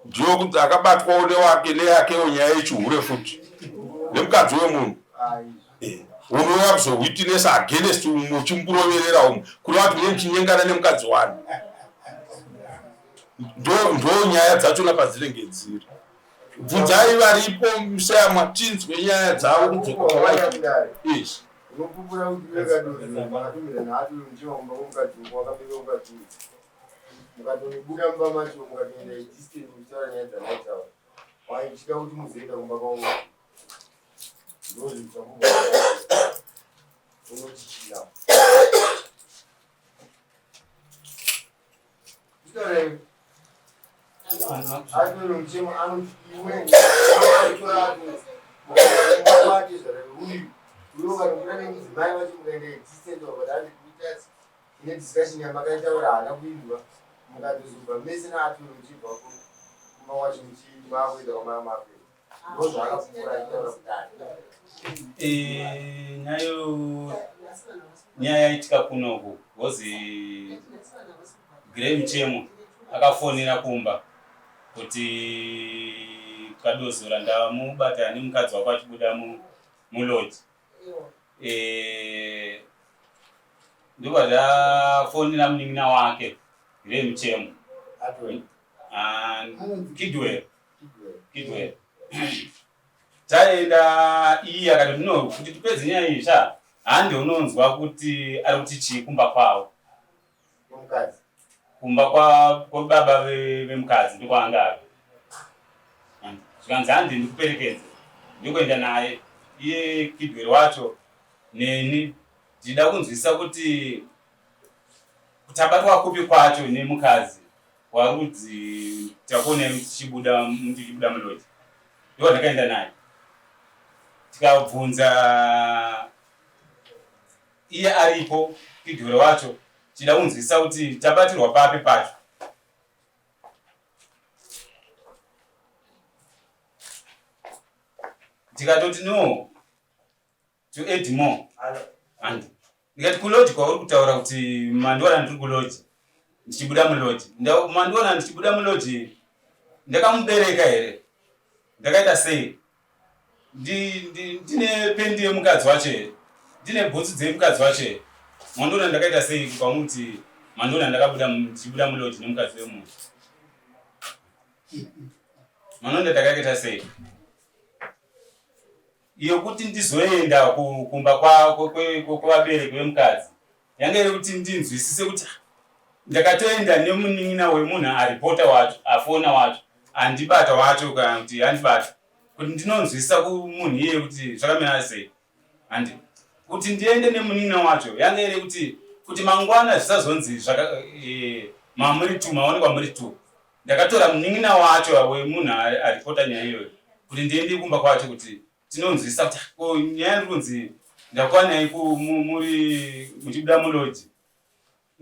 Ndiyo kuti akabatwawo newake neyakewo nyaya yechihure futi nemukadzi wemunhu. Eh, unouya kuzowitness against umwe uchimuroverera umwe kureva kuti mune muchinyengana nemukadzi wani. Ndo nyaya dzachona padzinenge dziri. Bvunzai varipo museyamwa tinzwe nyaya dzavo kudzoka kwavaita. Yes. Unopupura kuti iwe Kadozo makatumira nhatu muchiva kumba kwemukadzi uko wakabika mukadzi uyu mukatonobuda mumba macho mukatoenda idistance muchitaura nyaya dzamaitaura waichida kuti muzoenda kumba kwavo ndozvizvakuba unotichira Eh, nayo nyaya yaitika kunoku because Grey Mchemo akafonera kumba kuti Kadozora ndamubata nemukadzi wako achibuda mulodge. Eh, ndobva ndafonera munin'ina wake Grey Mchemo. Kidwell. Kidwell. Taenda iye akati no kuti tipedze nyaya iyi sha hande unonzwa kuti ari kuti chii kumba kwavo. Mukadzi. Kumba kwa kwababa vemukadzi ndokwaanga ari. Zvikanzi hande ndikuperekedze ndokuenda naye iye Kidwell wacho neni tichida kunzwisisa kuti tabatwa kupi kwacho nemukadzi warudzi takuonai tichibuda tichibuda muloji ndo ndakaenda naye tikabvunza iye aripo kidhore wacho tichida kunzwisisa kuti tabatirwa papi pacho tikatoti no to add more and ndikati kulodge kwauri kutaura kuti mandiwana ndiri kulodge ndichibuda mulodge mandiwana ndichibuda mulodge ndakamubereka here ndakaita sei ndine pendi yemukadzi wacho here ndine bhutsu dzemukadzi wacho here mandiona ndakaita sei kwamuti mandiona ndakabuda ndichibuda mulodge nemukadzi wemunhu manonda ndakaita sei Yekuti ndizoenda kumba kwevabereki vemukadzi yanga iri kuti ndinzwisise kuti ah, ndakatoenda nemunin'ina wemunhu aripota wacho afona wacho andibata wacho kana kuti andibata kuti ndinonzwisisa kumunhu iyeye kuti zvakamira sei handi kuti ndiende nemunin'ina wacho yanga iri kuti kuti mangwana zvisazonzi e, mamuri two maonekwa muri two Ndakatora munin'ina wacho wemunhu aripota nyaya iyoyo kuti ndiende kumba kwacho kuti tinonzwisisa kuti ko nyaya ndiri kunzi ndakwanai muri muchibuda muloji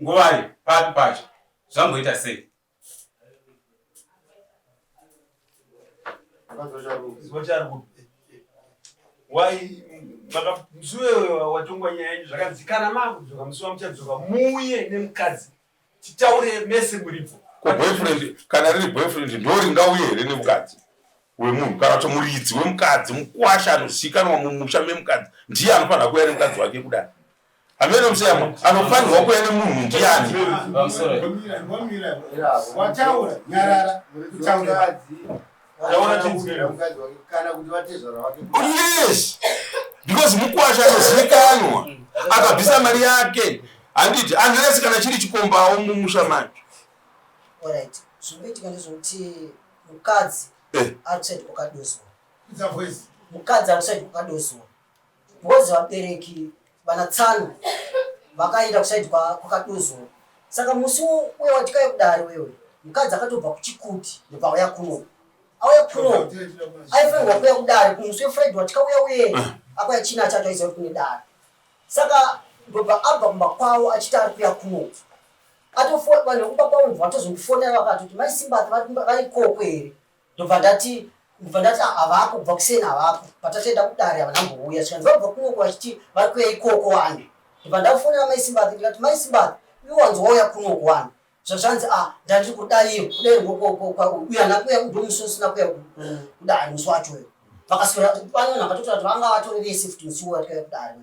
nguvai papi pacho zvamboita sei Why musi wewe watongwa nyaya yenyu zvakanzi kana makudzoka musi wamuchadzoka muuye nemukadzi titaure mese muripo. Ko boyfriend kana riri boyfriend ndoringauye here nemukadzi wemunhu kana kuti muridzi wemukadzi mukwasha anozikanwa mumusha memukadzi ndiye anofanira kuuya nemukadzi wake kudai hameno museyamwa anofanirwa kuuya nemunhu ndiyani wataura nyarara kutaura Yes, because mukwasha anozivikanwa akabvisa mari yake handiti unless kana chiri chikombawo mumusha macho. Alright, zvinoitika ndezvekuti mukadzi eh. outside kwakadozowa mukadzi outside kwakadozowa Because vabereki vana tsano vakaenda kusaidi kwakadozowa saka musi uye watikauya kudare wewe mukadzi akatobva kuchikuti ndobva auya kuno auya kuno aifanirwa kuuya kudare kumusi wefriday watikauya uye ah. akauya china acho atoiziva kuti kune dare saka ndobva abva kumba kwavo achiti ari kuya kuno vanhu vekumba kwavo ndobva vatozondifonera vakatoti mai simba varikoko here Ndobva ndati ndobva ndati ah, havako kubva kuseni havako patatoenda kudare havana mbouya zvikanzi vabva kunoko vachiti vari kuya ikoko wani ndobva ndafonera mai Simbathi ndikati mai Simbathi iwe wanzi wauya kunoko wani Zvazvanzi ah ndandiri kudaviro kudai uyu haana kuuya ndomusi usina kuuya kudare musi wacho uyo. Vakaswera pane vanhu vakatotaura kuti vanga vatori vese futi musi uwo vatikauya kudare.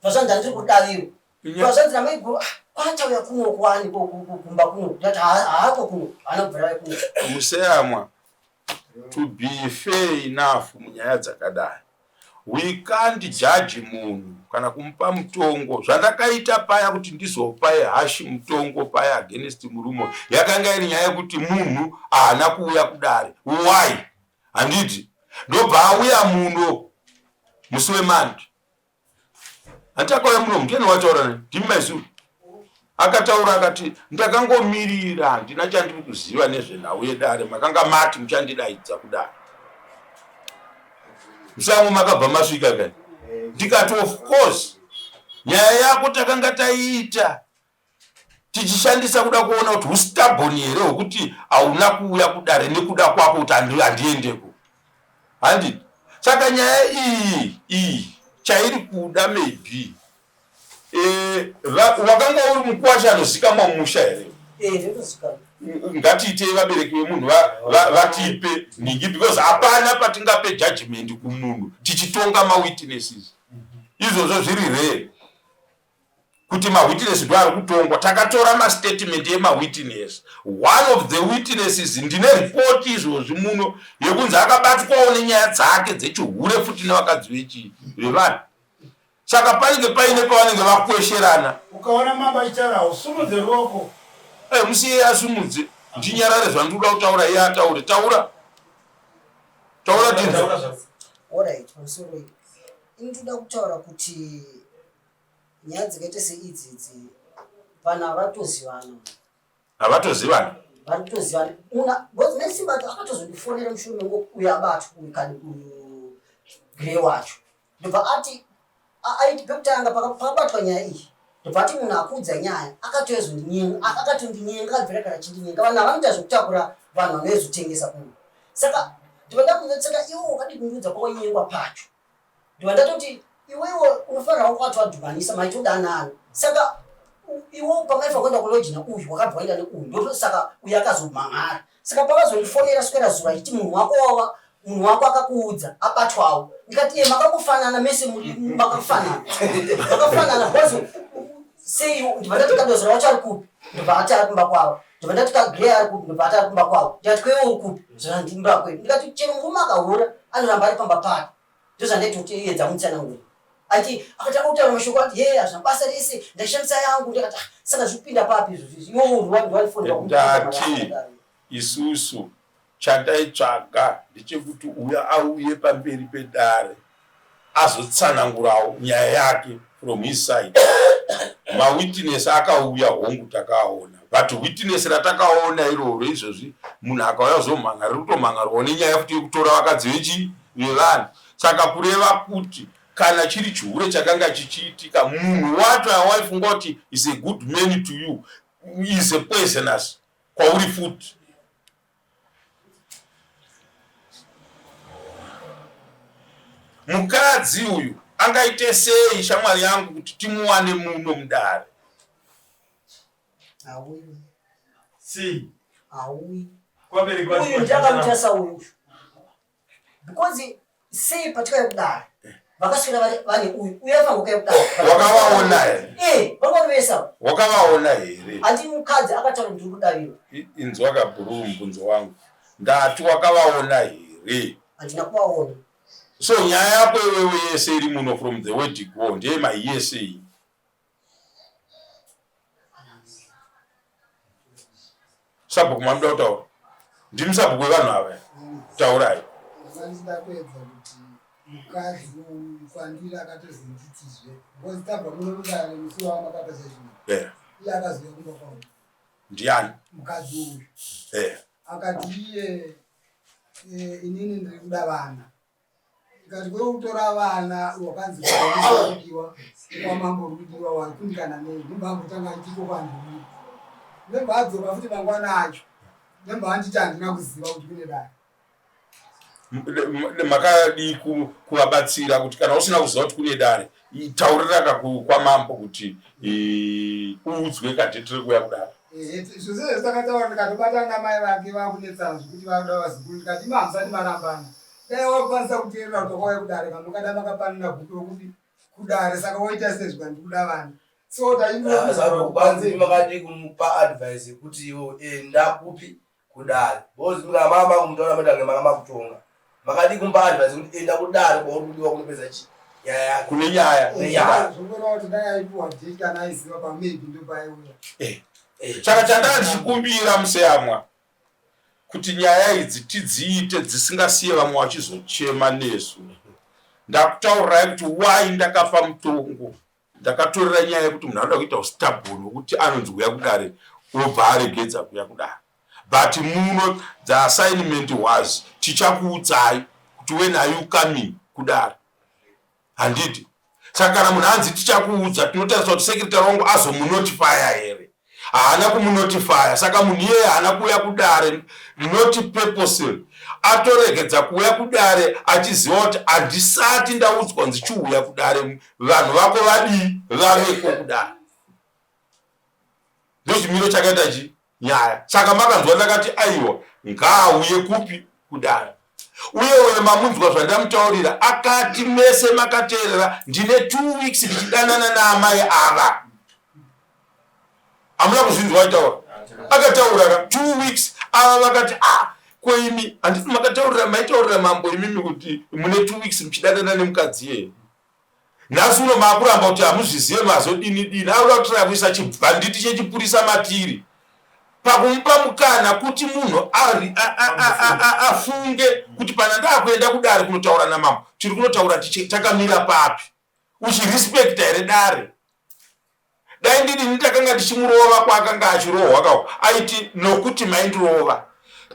Zvazvanzi ndandiri kudaviro. Zvazvanzi namaiguru ah kwachauya kuno kwani kumba kuno ndati haako kuno haana kubvira vaya kuno. Museyamwa to be fair enough munyaya dzakadai we can't judge munhu kana kumupa mutongo zvandakaita paya kuti ndizopa yehashi mutongo paya against murume yakanga iri nyaya yekuti munhu haana kuuya kudare why handiti ndobva auya muno musi wemandi Hanti akauya muno ndiani wataura naye? Ndimi maizuru. Akataura akati ndakangomirira handina chandiri kuziva nezvenhau yedare makanga mati muchandidaidza kudare. Musango makabva masvika kani. Ndikati of course nyaya yako takanga taiita tichishandisa kuda kuona kuti hustabon here hwekuti hauna kuuya kudare nekuda kwako kuti handiendeko handiti saka nyaya iyi iyi chairi kuda maybe e, wakanga uri mukwasha anozikamwa mumusha here eh, ngatiitei vabereki vemunhu vatipe nhingi because hapana patingape judgment kumunhu tichitonga mawitnesses izvozvo zviri rare kuti mawitness ndo ari kutongwa takatora mastatement emawitness one of the witnesses ndine ripoti izvozvi muno yekunzi akabatwawo nenyaya dzake dzechihure futi nevakadzi vechii vevanhu saka panenge paine pavanenge vakwesherana ukaona mambo achitaura usumudze ruoko eh, musiye asumudze ndinyarare zvandikuda kutaura iye ataure taura taura tinzwa Alright, pamusoro ini ndoda kutaura kuti nyaya dzakaita seidzi idzi vanhu havatozivana havatozivana vari kutozivana una because nesimba akatozondifonera mushure mengo uyo abatwa uyu kani uyu grey wacho ndobva ati aiti pekutanga pakabatwa nyaya iyi ndobva ati munhu akuudza nyaya akatoyozondinyenga akatondinyenga akabvira kana chindinyenga vanhu havanoita zvekutakura vanhu vanoyozotengesa kuno saka ndobva ndakunza saka iwo wakadi kundiudza kwawanyengwa pacho Ndobva ndatoti iwewe unofanira wako watoadhubanisa maitodanana saka iwe pamaifa kuenda kuloji neuyu wakabva waenda neuyu ndo saka uyu akazomhan'ara saka pavazondifonera swera zuva achiti munhu wako wawa munhu wako akakuudza abatwawo ndikati iye makangofanana mese muri makafanana makafanana because sei ndibva ndati kadozora wacho ari kupi ndobva ati ari kumba kwavo ndobva ndati kagrey ari kupi ndobva ati ari kumba kwavo ndikati kweiwe uri kupi zvanandimba kwedu ndikati chero murume akahura anoramba ari pamba pake ndozvandaitoteedza mutsananguri ati akatanga kutaura mashoko ati ye hazvina basa rese ndaishandisa yangu ndikati ah, saka zvikupinda papi izvozvo izvi iwo urwandwaifonera ndati isusu chandaitsvaga ndechekuti uya auye pamberi pedare azotsanangurawo nyaya yake from his side mawitness akauya hongu takaaona but witness ratakaona iroro izvozvi munhu akauya kuzomhan'ara riri kutomhan'arwawo nenyaya futi yekutora vakadzi vechii vevanhu saka kureva kuti kana chiri chihure chakanga chichiitika munhu wacho awaifunga kuti is a good man to you is a poisonous kwauri futi mukadzi uyu angaite sei shamwari yangu kuti timuwane muno mudare Hauyi. Sei? Hauyi. Kwabereki vacho. Uyu ndiye akamutasa uyu. Because sei patikauya kudare vakaswera vari vane uyu uyu aifanirwa kuuya kudare. Wakavaona here? Eh, vanga vari vese ava. Wakavaona here? Handi mukadzi akataura ndiri kudavirwa. Inzwa kabhuruu mubvunzo wangu. Ndati wakavaona here? Handina kuvaona. So nyaya yako iwewe yese iri muno from the word go ndeye maiyese iyi. Sabhuku mamuda kutaura ndimi sabhuku wevanhu ava taurai. Ndinoda kuedza kuti mukadzi uyu kwandiri akatozinditizve because tabva muno mudare musi wamakapa judgment Eh, iye akazouya kumba kwangu ndiani mukadzi uyu Eh, akati iye eh, inini ndiri kuda vana Ndikati kuri kutora vana wakanzi kudiwa kwamambo rudiwa wakundikana nei ndobva ambotanga achiti kwandiri ndobva adzoka futi mangwana acho ndobva anditi handina kuziva kuti kune dare makadii kuvabatsira kuti kana usina kuziva kuti kune dare tauriraka kwamambo kuti uudzwe kadheti rekuuya kudare. Zvose zvakataura ndikatobata namai vake vakunetsana zvekuti vakuda vazukuru ndikati imi hamusati marambana dai wakukwanisa kuteerera kuti wakauya kudare kamukada makapanana gupe wekuti kudare saka woita sei zvikanzi kuda vana so taimbokubanze makadii kumupa advice yekuti iwo enda kupi kudare because mukama makumutaura maita kunge manga makutonga makadii kumupa advice kuti enda kudare kwauri kudiwa kunopedza chi nyaya yako kune nyaya Nenyaya. Zvokureva kuti dai aipiwa date kana aiziva pamaybe ndopaiuya. Saka chandanga ndichikumbira museyamwa kuti nyaya idzi tidziite dzisingasiye vamwe vachizochema nesu. Ndakutaurirai kuti why ndakapa mutongo. Ndakatorera nyaya yekuti munhu anoda kuita ustabhoni wekuti anonzi kuuya kudare obva aregedza kuuya kudare. But muno the assignment was tichakuudzai kuti when are you coming kudare. Handiti? Saka kana munhu anzi tichakuudza tinotarisa kuti secretary wangu azomunotifaya here. Haana kumunotifaya saka munhu iyeye haana kuuya kudare not purposely. Atoregedza kuuya kudare achiziva kuti handisati ndaudzwa kunzi chiuya kudare vanhu vako vadii vaveko kudare. Ndochimiro chakaita chi nyaya. Saka makanzwa ndakati aiwa ngaauye kupi kudare. Uye uye mamunzwa zvandamutaurira akati mese makateerera ndine 2 weeks ndichidanana naamai ava. Hamuna kuzvinzwa aitaura. Akataura ka 2 weeks ava vakati ah ko imi handiti makataurira maitaurira mambo imimi kuti mune 2 weeks muchidanana nemukadzi iyeye. Nhasi uno maakuramba kuti hamuzvizive mazodini dini. Akuda kutraya kuisa chibhanditi chechipurisa matiri pakumupa mukana kuti munhu afunge kuti pana ndakuenda kudare kunotaura namambo tiri kunotaura takamira papi. Uchirespekta here dare? Dai ndini ndakanga ndichimurova kwaakanga achirohwa kawo aiti nokuti maindirova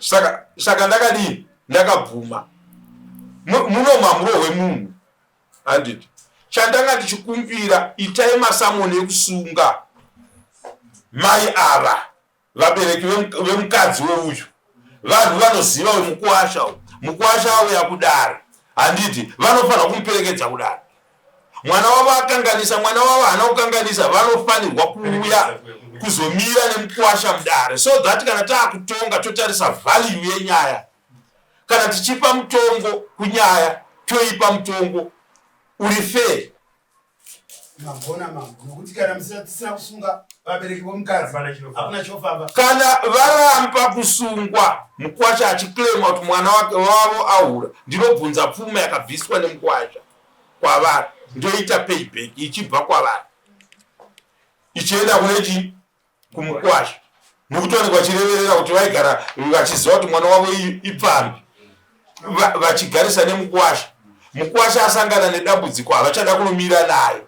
saka saka ndakadii ndakabvuma muno mamurohwe munhu handiti chandanga ndichikumbira itai masamoni ekusunga mai ava Vabereki vemukadzi weuyu vanhu vanoziva wemukuwasha uyu. Mukuwasha auya kudare handiti vanofanirwa kumuperekedza kudare. Mwana wavo akanganisa, mwana wavo haana kukanganisa, vanofanirwa kuuya kuzomira nemukuwasha mudare so that kana taakutonga totarisa value yenyaya. Kana tichipa mutongo kunyaya toipa mutongo uri fair. Magona mambo nokuti kana tisina kusunga vabereki vomukadzi hakuna chofamba. Kana varamba kusungwa mukwasha achiclaima kuti mwana wake wavo ahura ndinobvunza pfuma yakabviswa nemukwasha kwavari ndoita payback ichibva kwavari ichienda kune chii kumukwasha nokuti vanenge vachireverera kuti vaigara vachiziva kuti mwana wavo ipfambi vachigarisa nemukwasha mukwasha asangana nedambudziko havachada kunomira naye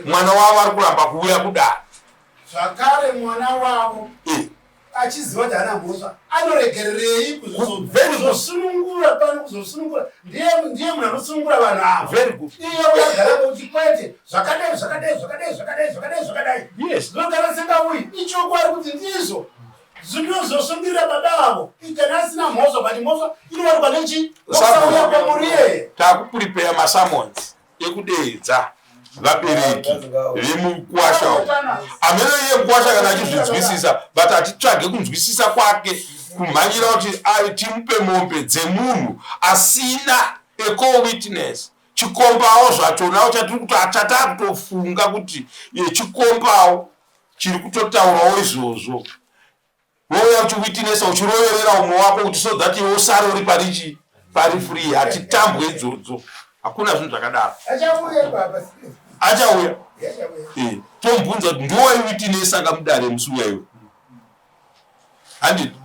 mwana wavo ari kuramba kuuya kudare zvakare mwana wavo eh. achiziva kuti haana mhosva anoregererei kuzosunungura pano kuzosunungura ndiye ndiye munhu anosunungura vanhu ava iye uyagara kuti kwete zvakadai zvakadai zvakadai zvakadai zvakadai zvakadai zvinogara singauyi ichokwadi kuti ndizvo zvinozosungirira baba avo kana asina mhosva but mhosva inowanikwa nechi kusauya kwamuri iyeye takupuripeya masamons ekudeedza vabereki vemukwasha uyu amene iye mukwasha kana achizvinzwisisa but hatitsvage kunzwisisa kwake kumhanyira kuti timupe mombe dzemunhu asina a co-witness chikombawo zvachonawo chatiri kuti chatakutofunga kuti chikombawo chiri kutotaurawo izvozvo wouya uchiwitinesa uchiroverera umwe wako kuti so that iwe usare uri pari chii pari free hatitambwe idzodzo hakuna zvinhu zvakadaro achauya eh, tomubvunza kuti ndiwo waiwitinesa kamudare musi uya iwe handiti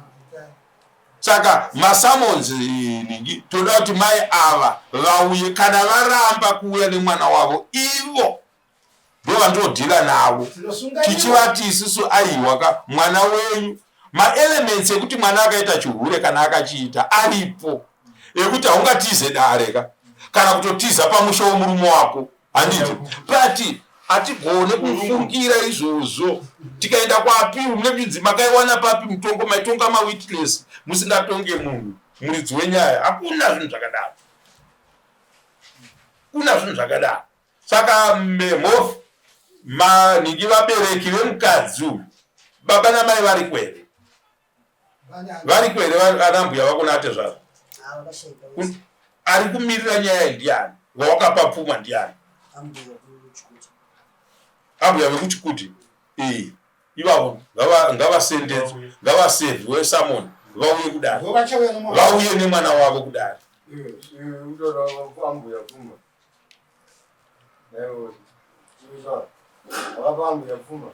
saka masamons eh, ningi toda kuti mai ava vauye kana varamba kuuya nemwana wavo ivo ndovandinodhila navo tichivati isusu aiwa ka mwana wenyu maelements ekuti mwana akaita chihure kana akachiita aripo ekuti haungatize dare ka kana kutotiza pamusha wemurume wako handiti but hatigone kufungira izvozvo tikaenda kuapiru mune kuchinzi makaiwana papi mutongo maitonga mawitness musingatonge munhu muridzi wenyaya hakuna zvinhu zvakadaro kuna zvinhu zvakadaro Saka mhofu manhingi vabereki vemukadzi uyu Baba namai variko here? Variko here ana mbuya vako naatezvara? Ari kumirira nyaya iyi ndiani? Wawakapa pfuma ndiani? Ambuya vekuchikuti. Eh, ivavo ngavasendedzwe, ngavasevhiwe summon vauye kudare. Vauye nemwana wavo kudare. Ambuya pfuma.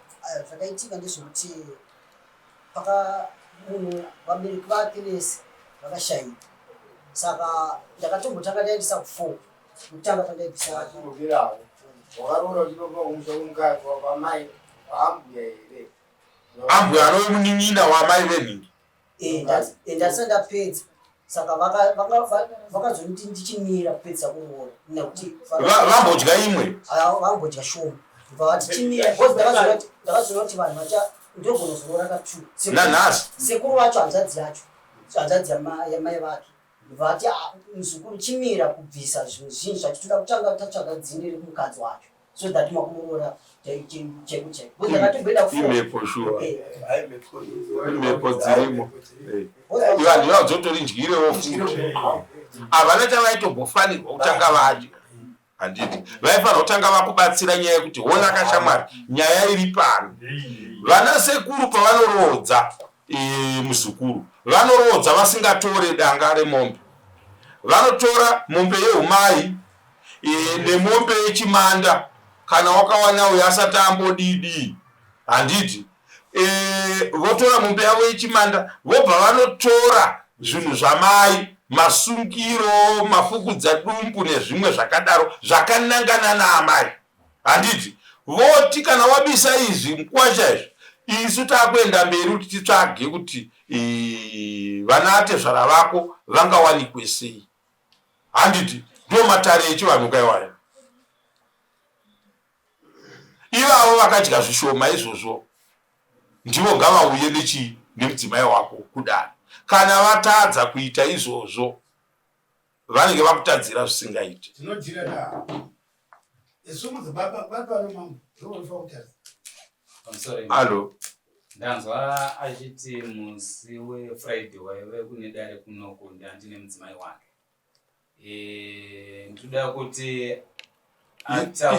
Zvakaitika ndezvekuti paka munhu vabereki vake vese vakashaika saka ndakatombotanga ndaendesa kufour kutanga pandaibvisa wakaroora uchinobva kumusha kwemukadzi wamai waambuya here ambuya anove munin'ina wamai venhingi Eh, eh, ndasati ndapedza saka vakazonditi ndichimira kupedza kuroora nekuti vambodya imwe vambodya shoma vati chimira because ndakazoona kuti vanhu vacha ndogona zoroora ka two nanhasi sekuru vacho hanzvadzi yacho hanzvadzi yamai vake vati ah, muzukuru chimira kubvisa zvinhu zvinji zvacho toda kutanga tatsvaga dzinde remukadzi wacho so that makuroora cheko cheko ndakatomboenda imhepo shuwa eh. imhepo dzirimo eh. vanhu ivavo dzotori ndyirewo futi havana chavaitombofanirwa kutanga vadya handiti vaifanira kutanga vakubatsira nyaya yekuti hona kashamwari nyaya iri pano vana sekuru pavanoroodza e, muzukuru vanoroodza vasingatore danga remombe vanotora mombe yeumai e, nemombe yechimanda kana wakawana uyo asati ambodidii handiti e, votora mombe yavo yechimanda vobva vanotora zvinhu zvamai masungiro mafukudza dumbu nezvimwe zvakadaro zvakanangana naamai handiti voti kana wabisa izvi mukwasha izvi isu takuenda mberi kuti titsvage kuti vana atezvara vako vangawanikwe sei handiti ndo matare echivanhu kaiwaya ivavo vakadya zvishoma izvozvo ndivo ngavauye nechii nemudzimai wako kudare kana vatadza kuita izvozvo vanenge vakutadzira zvisingaiti tinodira da isu mudzibaba baba nomambo ndokunofa kutarisa alo ndanzwa achiti musi wefriday waive kune dare kunoku ndandine mudzimai wake e, ndinoda kuti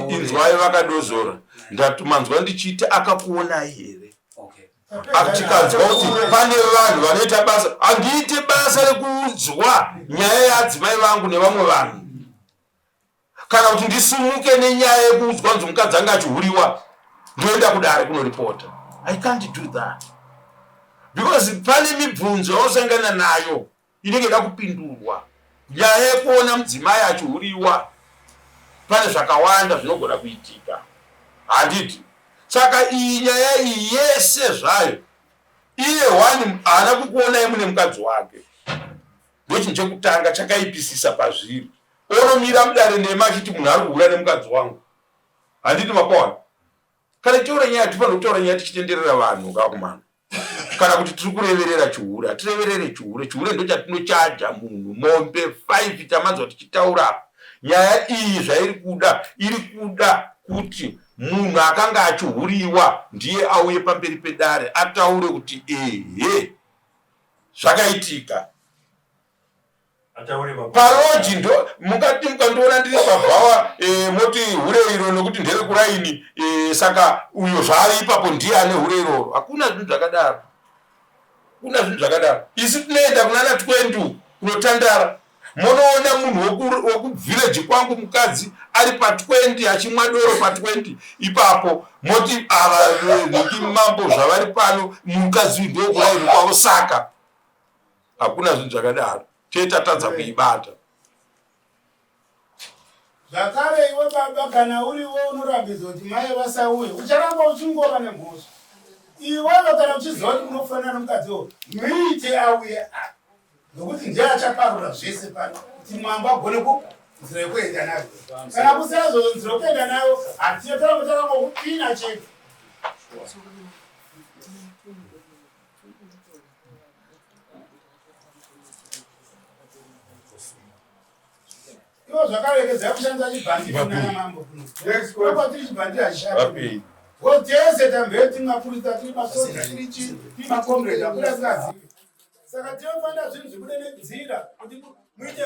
inzwai vakadozora ndatumanzwa ndichiti akakuonai here okay. Tikanzwa kuti pane vanhu vanoita basa handiite basa rekuudzwa nyaya yeadzimai vangu nevamwe vanhu kana kuti ndisimuke nenyaya yekuudzwa kunzi mukadzi anga achihuriwa ndoenda kudare kunoripota i can't do that because pane mibvunzo yausangana nayo inenge ida kupindurwa nyaya yekuona mudzimai achihuriwa pane zvakawanda zvinogona kuitika handiti saka iyi nyaya iyi yese zvayo iye one haana kukuonai mune mukadzi wake ndochinhu chekutanga chakaipisisa pazviri onomira mudare nema achiti munhu ari kuhura nemukadzi wangu handiti mapawana kana tichitaura nyaya tifanira kutaura nyaya tichitenderera vanhu kakumana kana kuti tiri kureverera chihure hatireverere chihure chihure ndochatinochaja munhu mombe 5 tamanzwa tichitaura apa nyaya iyi zvairi kuda iri kuda kuti munhu akanga achihuriwa ndiye auye pamberi pedare ataure kuti ehe zvakaitika Paroji ndo mungati mukandiona ndiri pabhawa e, moti hure iro nokuti nderekuraini e, saka uyo zvaari ipapo ndiye ane hure iroro. Hakuna zvinhu zvakadaro, hakuna zvinhu zvakadaro. Isu tinoenda kunana 20 kunotandara monoona munhu wekuvillage kwangu mukadzi ari pa 20 achimwa doro pa 20 ipapo moti ava nhingi mambo zvavari pano mukadzi uyu ndokuraini kwavo saka Hakuna zvinhu zvakadaro. Tee tatadza kuibata. Zvakare iwe baba kana uriwe unorambidzwa kuti mai vasauye ucharamba uchingova nemhosva. Iwewe kana uchiziva kuti unofanira nomukadzi uyo muite auye nokuti ndiye achaparura zvese pano kuti mwambo agone ku nzira yekuenda nayo. Kana kusina zvo nzira yekuenda nayo hatina toramba takangokupina chete. Ivo zvakarekedza kushandisa chibhandiri nana mambo kuno. Kwatiri chibhandiri hachishandi. Because tese tambee tiri mapurisa, tiri masoja, tiri chii, tiri macomrade, hakuna asingazivi. Saka tinofanira zvinhu zvibude nenzira kuti muite.